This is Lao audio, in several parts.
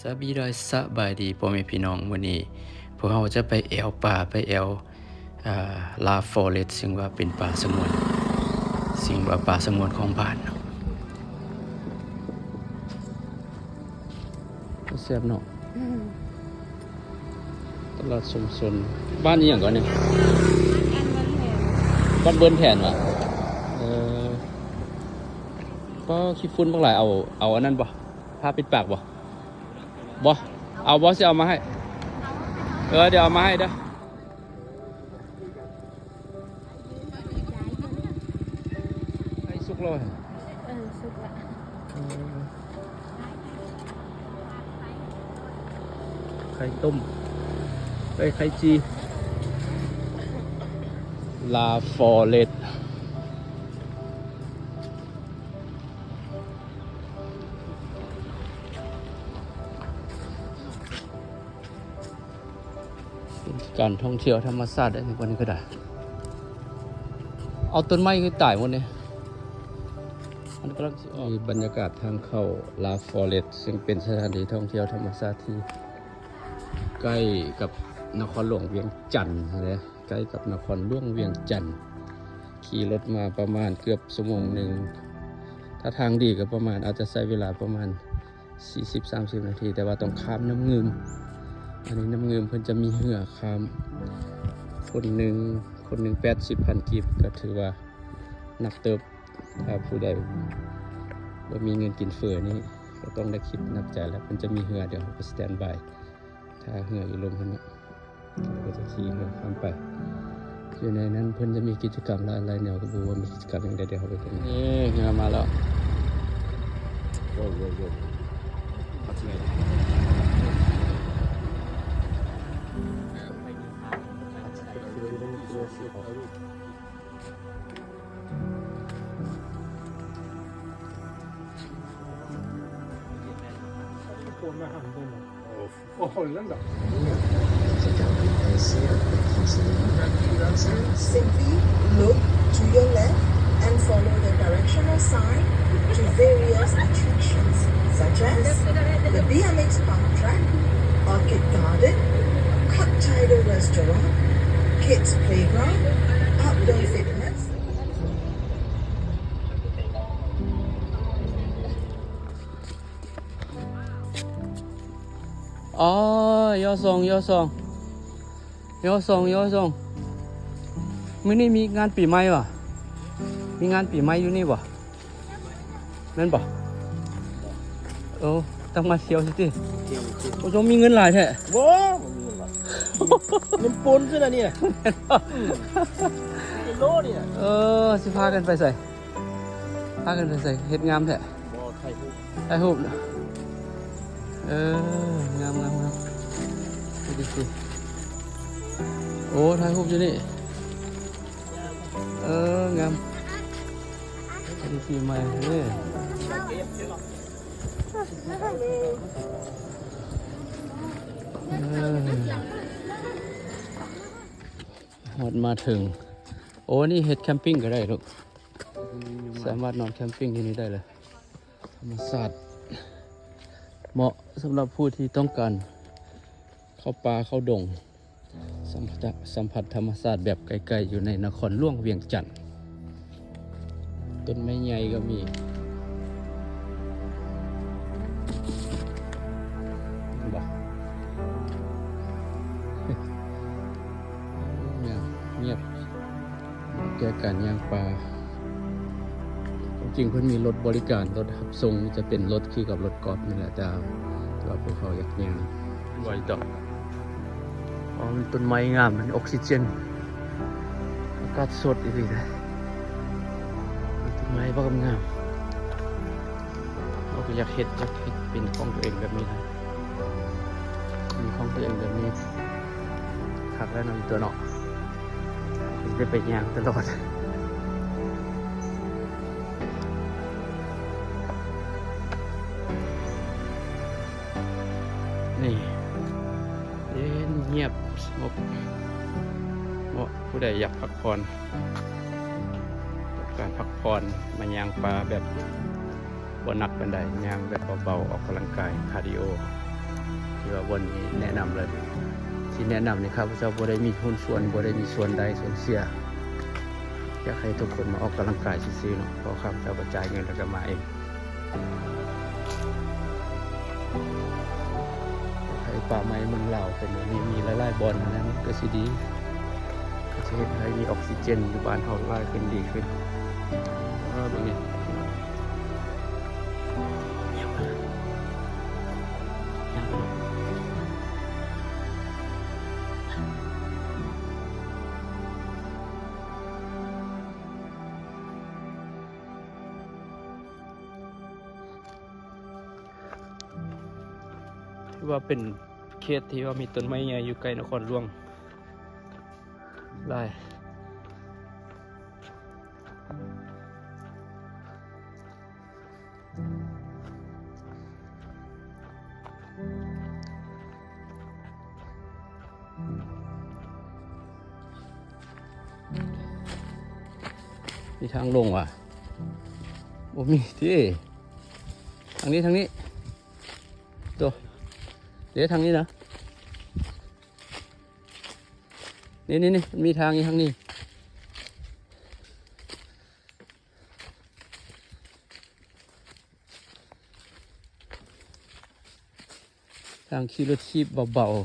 ສະບາຍດີ ສະບາຍດີພໍ່ແມ່ພີ່ນ້ອງ, ມື້ນີ້ພວກເຮົາຈະໄປແອວປ່າ ໄປແອວ ອ່າ Lake Forest ຊຶ່ງວ່າເປັນປ່າສະຫງວນ ຊຶ່ງວ່າປ່າສະຫງວນຂອງບ້ານເນາະ. ແຊບເນາະ. ອືມ ຕະຫຼາດຊຸມຊົນ ບ້ານອີ່ຫຍັງກ່ອນນີ້? ບ້ານເບີນແຖນ. ບ້ານເບີນແຖນຫວາ? ເອີ ປ້າ ຂີ້ຝຸ່ນບັກຫຼາຍ. ເອົາ ເອົາອັນນັ້ນບໍ່? ຜ້າປິດປາກບໍ່? ບໍ່ ເອົາບໍ່? ຊິເອົາມາໃຫ້. ເອີ ດຽວເອົາມາໃຫ້ເດີ້. ໃກ້ສຸກແລ້ວຫວາ? ເອີ ສຸກລະ. ເອີ ໄຂ່ຕົ້ມ ເອີ ໄຂ່ຈີ່ Lake Forest. ເປັນການທ່ອງທ່ຽວທຳມະຊາດໄດ້ ວັນນີ້ກໍໄດ້. ເອົາ ຕົ້ນໄມ້ຄືຕາຍໝົດນີ້. ອັນນີ້ກຳລັງຊິອອກ. ນີ້ບັນຍາກາດທາງເຂົ້າ Lake Forest ຊຶ່ງເປັນສະຖານທີ່ທ່ອງທ່ຽວທຳມະຊາດທີ່ໃກ້ກັບນະຄອນຫຼວງວຽງຈັນຫັ້ນແຫຼະ. ໃກ້ກັບນະຄອນຫຼວງວຽງຈັນ. ຂີ່ລົດມາປະມານເກືອບຊົ່ວໂມງໜຶ່ງ, ຖ້າທາງດີກໍປະມານ ອາດຈະໃຊ້ເວລາປະມານສີ່ສິບ ສາມສິບນາທີ, ແຕ່ວ່າຕ້ອງຂ້າມນ້ຳງື່ມ. ອັນນີ້ນ້ຳງື່ມເພິ່ນຈະມີເຮືອຂ້າມ, ຄົນໜຶ່ງ ຄົນໜຶ່ງແປດສິບພັນກີບ ກໍຖືວ່າໜັກເຕີບ. ຖ້າຜູ້ໃດບໍ່ມີເງິນກິນເຝີນີ້ ກໍຕ້ອງໄດ້ຄິດໜັກໃຈແລ້ວ. ເພິ່ນຈະມີເຮືອ, ດຽວເຮົາໄປສະແຕນບາຍ ຖ້າເຮືອຢູ່ລຸ່ມຫັ້ນເນາະ, ເຮົາກໍຈະຂີ່ເຮືອຂ້າມໄປ. ຢູ່ໃນນັ້ນເພິ່ນຈະມີກິດຈະກຳຫຼາຍໆແນວ, ກໍບໍ່ຮູ້ວ່າມີກິດຈະກຳຫຍັງແດ່, ດຽວເຮົາໄປເບິ່ງ. ນີ້ເຮືອມາແລ້ວ. ໂອ້ຍ ໂອ້ຍ ໂອ້ຍ. Simply look to your left and follow the directional sign to various attractions, such as the B M X park track, Orchid Garden, Cup Cider Restaurant, Kids Playground, Outdoor Fitness. ອໍ ຍໍສອງ ຍໍສອງ ຍໍສອງ ຍໍສອງ. ມື້ນີ້ມີງານປີໃໝ່ຫວາ? ມີງານປີໃໝ່ຢູ່ນີ້ບໍ່? ແມ່ນບໍ່? ໂອ້ ຕ້ອງມາທ່ຽວຊິຕິ? ໂອ້ ເຈົ້າມີເງິນຫຼາຍແທ້. ບໍ່ ບໍ່ມີເງິນຫຼາຍ. ເງິນປົນຊື່ນະນີ້ນະ. ແມ່ນບໍ່? ອືມ ກິໂລນີ້ນະ. ເອີ ຊິພາກັນໄປໃສ? ພາກັນໄປໃສ? ເຮັດງາມແທ້. ບໍ່ ຖ່າຍຮູບ ຖ່າຍຮູບ. ເອີ ງາມໆໆ. ໂອ້ ຖ່າຍຮູບຢູ່ນີ້. ເອີ ງາມ. ອັນນີ້ປີໃໝ່ເດ້. ເອີ ຮອດມາເຖິງ. ໂອ້ ນີ້ເຮັດແຄມປິງກໍໄດ້ລູກ. ສາມາດນອນແຄມປິງຢູ່ນີ້ໄດ້ເລີຍ. ທຳມະຊາດ ເໝາະສຳລັບຜູ້ທີ່ຕ້ອງການເຂົ້າປ່າເຂົ້າດົງ. ສຳ ສຳຜັດທຳມະຊາດແບບໃກ້ໆ ຢູ່ໃນນະຄອນຫຼວງວຽງຈັນ. ຕົ້ນໄມ້ໃຫຍ່ກໍມີ. ເຫັນບໍ່? ງາມ ງຽບ ແກ່ການຍ່າງປ່າ. ຄວາມຈິງເພິ່ນມີລົດບໍລິການ, ລົດຮັບສົ່ງຈະເປັນລົດຄືກັບລົດກອບນີ້ແຫຼະ, ແຕ່ວ່າພວກເຮົາຢາກຍ່າງໄວຕໍ່. ອໍ ມີຕົ້ນໄມ້ງາມ, ມັນອອກຊີເຈັນ, ອາກາດສົດອີ່ຫຼີເດ້. ມີຕົ້ນໄມ້ບັກງາມ. ເຮົາກໍຢາກເຮັດ, ຢາກເຮັດເປັນຂອງຕົວເອງແບບນີ້ນະ. ມີຂອງຕົວເອງແບບນີ້ ຄັກແລ້ວເນາະ ອີ່ຕົວເນາະ, ຊິໄດ້ໄປຍ່າງຕະຫຼອດ. ນີ້ ເຢັນງຽບສະຫງົບ ເໝາະຜູ້ໃດຢາກພັກຜ່ອນ, ຕ້ອງການພັກຜ່ອນ, ມາຍ່າງປ່າແບບ ບໍ່ໜັກປານໃດ, ຍ່າງແບບເບົາໆ ອອກກຳລັງກາຍ ຄາດີໂອ. ທີ່ວ່າບ່ອນນີ້ແນະນຳເລີຍ ທີ່ແນະນຳນີ້ ຂ້າພະເຈົ້າບໍ່ໄດ້ມີຫຸ້ນສ່ວນ ບໍ່ໄດ້ມີສ່ວນໄດ້ສ່ວນເສຍ ຢາກໃຫ້ທຸກຄົນມາອອກກຳລັງກາຍຊື່ໆເນາະ ເພາະຂ້າພະເຈົ້າກໍຈ່າຍເງິນແລ້ວກໍມາເອງ. ໃຫ້ປ່າໄມ້ເມືອງລາວເປັນແບບນີ້ ມີຫຼາຍໆບ່ອນຫັ້ນແຫຼະ ມັນກໍຊິດີ ກໍຈະເຮັດໃຫ້ມີອອກຊີເຈນຢູ່ບ້ານເຮົາຫຼາຍຂຶ້ນ ດີຂຶ້ນ. ເອີ ເບິ່ງນີ້ ຖືວ່າເປັນເຂດທີ່ວ່າມີຕົ້ນໄມ້ໃຫຍ່ຢູ່ໃກ້ນະຄອນຫຼວງຫຼາຍ. ມີທາງລົງຫວາ? ບໍ່ມີຕິ. ທາງນີ້ ທາງນີ້ ໂຕ ເດ້ ທາງນີ້ນະ ນີ້ໆໆ ມັນມີທາງຢູ່ທາງນີ້. ທາງຂີ່ລົດຖີບເບົາໆ.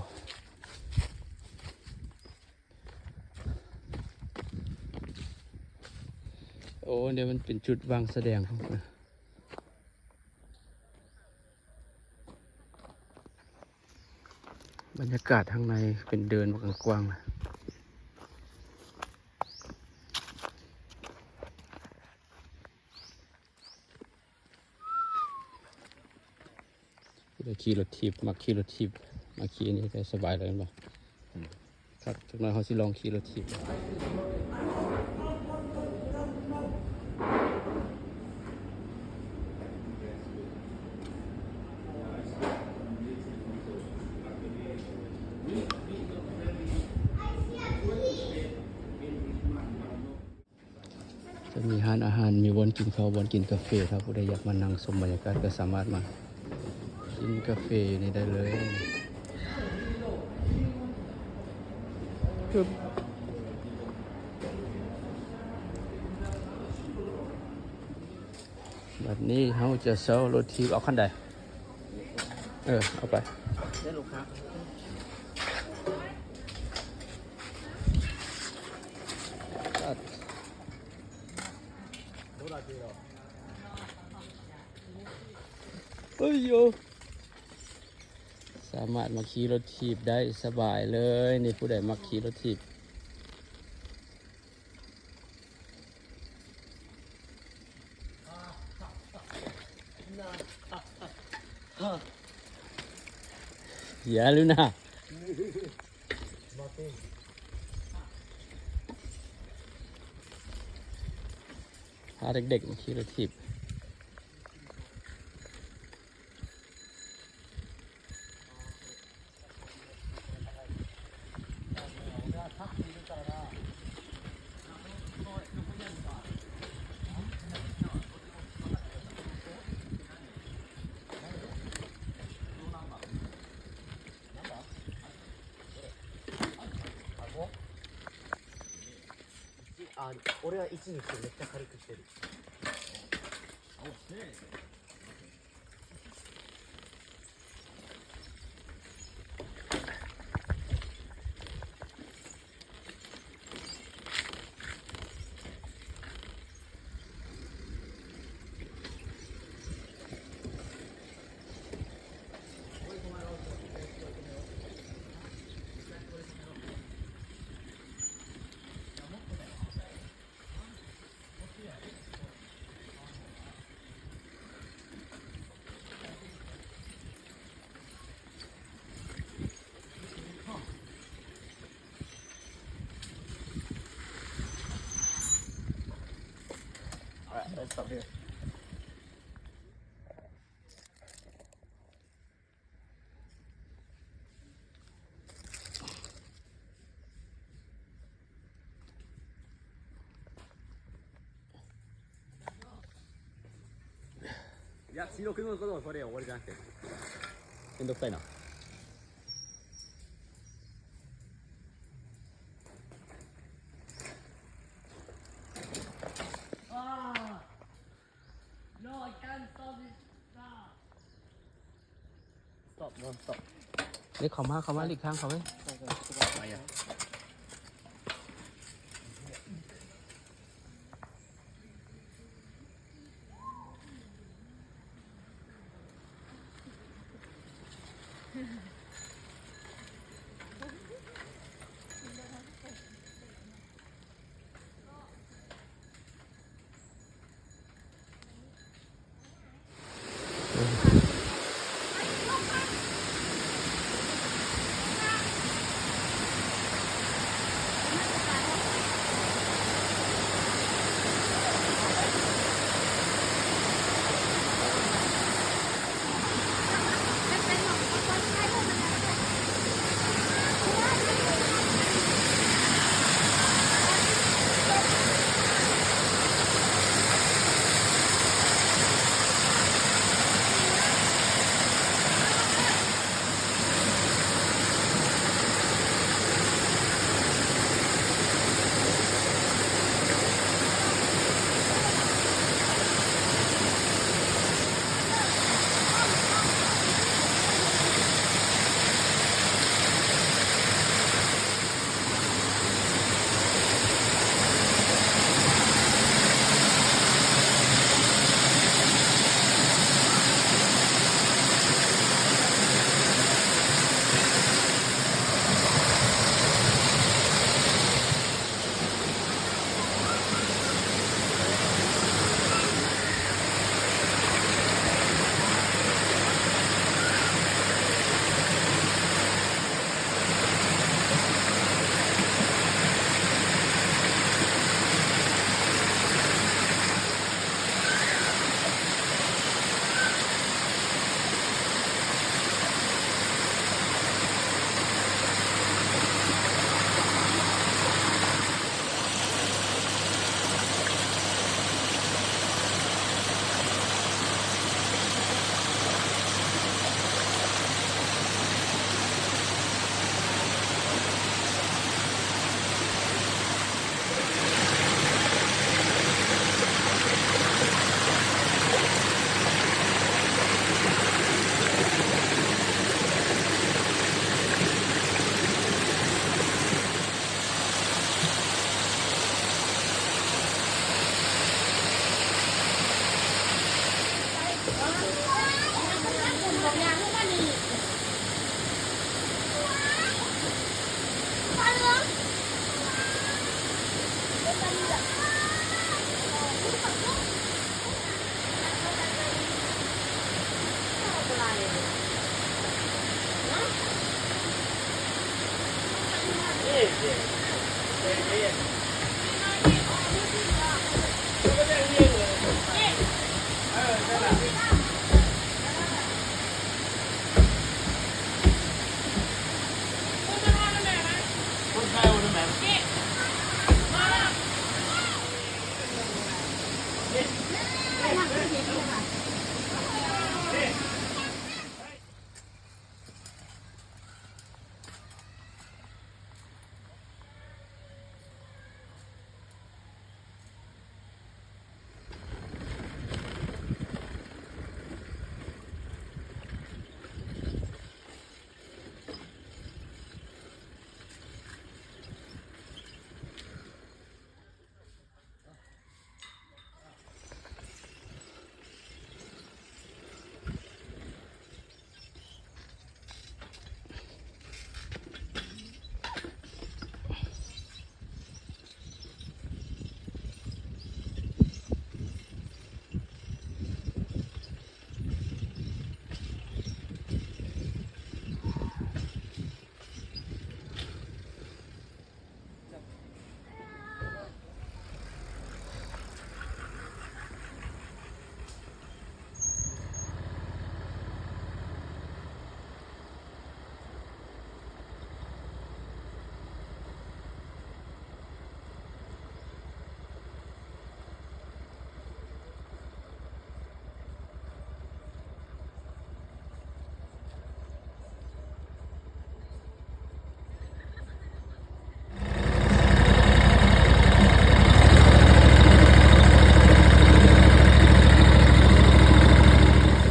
ໂອ້ ນີ້ມັນເປັນຈຸດວາງສະແດງຂອງເພິ່ນ. ບັນຍາກາດທາງໃນເປັນເດີ່ນກວ້າງໆ. ຜູ້ໃດຂີ່ລົດຖີບ ມັກຂີ່ລົດຖີບ ມາຂີ່ອັນນີ້ກໍສະບາຍເລີຍແມ່ນບໍ່? ອືມ ຄັກ ຈັກໜ້ອຍເຮົາຊິລອງຂີ່ລົດຖີບ. ຈະມີຮ້ານອາຫານ ມີບ່ອນກິນເຂົ້າ ບ່ອນກິນກາເຟ. ຖ້າຜູ້ໃດຢາກມານັ່ງຊົມບັນຍາກາດ ກໍສາມາດມາກິນກາເຟຢູ່ນີ້ໄດ້ເລີຍ. ບັດນີ້ເຮົາຈະເຊົ່າລົດຖີບ. ເອົາຄັນໃດ? ເອີ ເອົາໄປ. ເອີຍໂຢ ສາມາດມາຂີ່ລົດຖີບໄດ້ສະບາຍເລີຍນີ້. ຜູ້ໃດມັກຂີ່ລົດຖີບ ຢ່າລືນະ ພາເດັກໆມາຂີ່ລົດຖີບ. あ、俺はいちにしてめっちゃ軽くしてる。 All right, let's stop here. いや、四六のことをそれ終わりじゃなくて。めんどくさいな。ເດ້ ເຂົ້າມາ ເຂົ້າມາ ຫຼີກທາງເຂົາເວີຍ.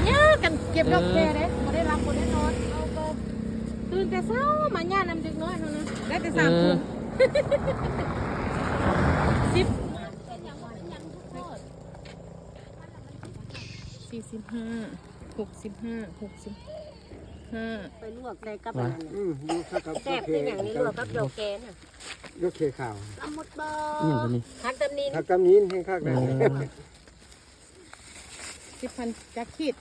ຍາກກັນເກັບດອກແຄເດ້ ບໍ່ໄດ້ຫຼັບບໍ່ໄດ້ນອນ. ຕື່ນແຕ່ເຊົ້າມາຫຍ້ານຳເດັກນ້ອຍເຮົານະ ໄດ້ແຕ່ສາມ ເອີ ຖົງ ສິບ ສີ່ສິບຫ້າ ຫົກສິບຫ້າ ຫົກສິບຫ້າ ໄປລວກໃສ່ກັບ ວ່າ ອັນນັ້ນ ອືມ ຢູ່ກັບ ແຊບຄືຫຍັງນີ້ ລວກກັບດອກແຄນະ ດອກແຄຂາວ ລະມຸດບໍ່ ອີຫຍັງຕົວນີ້ ຜັກຕຳນິນ ຜັກຕຳນິນແຮງຄັກນະ ເອີ ສິບພັນຈັກຂີດ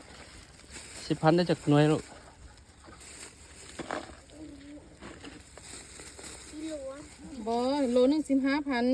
ສິບພັນໄດ້ຈັກໜ່ວຍລູກ ບໍ່ ໂລໜຶ່ງສິບຫ້າພັນ